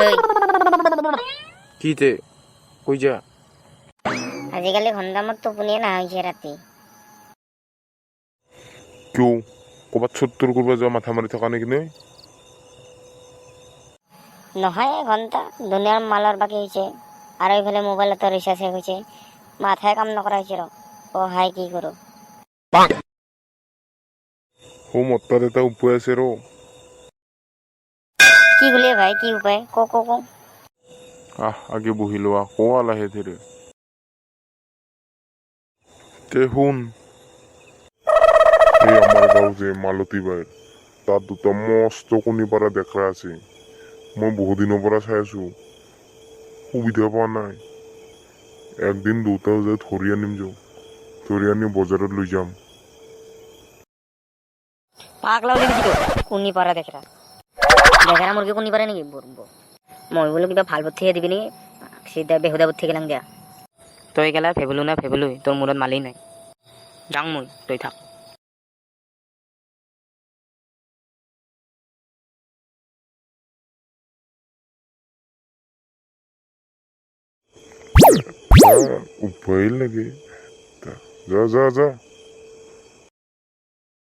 ঐ। কি তে কই যা। আজিকালি ঘণ্টা মোৰ টোপনিয়ে নাহা হৈছে ৰাতি। কিয়, ক'ৰবাত চুৰ তুৰ কৰিব যোৱা মাথা মাৰি থকা নেকি নে? নহয়, ঘণ্টা দুনিয়াৰ মালৰ বাকী হৈছে আৰু এইফালে মোবাইলতো ৰিচাৰ্জ শেষ হৈছে, মাথাই কাম নকৰা হৈছে। ৰ অ হাই, কি কৰোঁ? হৌ, মোৰ তাত এটা উপায় আছে ৰ। কি বুলিয়ে ভাই, কি উপায়? ক ক ক। আহ, আগে বহি লোৱা, কোৱা লাহে ধীৰে। তে শুন, এই আমাৰ গাঁও যে মালতী বাইৰ তাত দুটা মস্ত কণী পাৰা ডেকৰা আছে। মই বহুদিনৰ পৰা চাই আছো, সুবিধা পোৱা নাই। একদিন দুটাও যাই ধৰি আনিম, যাওঁ ধৰি আনি বজাৰত লৈ যাম। পাগলা হলি নেকি তই? কণী পাৰা দেখৰা, ডেকেৰা মুৰ্গী কণী পাৰে নেকি? মই বোলো কিবা ভাল বুদ্ধিহে দিবি নেকি, চিধা বেহুদা বুদ্ধি গেলাং দিয়া। তই গেলা ভেবলো না ভেবলো, তোৰ মূৰত মালেই নাই। যাং মই, তই থাক। উপায় লাগে, যা যা যা।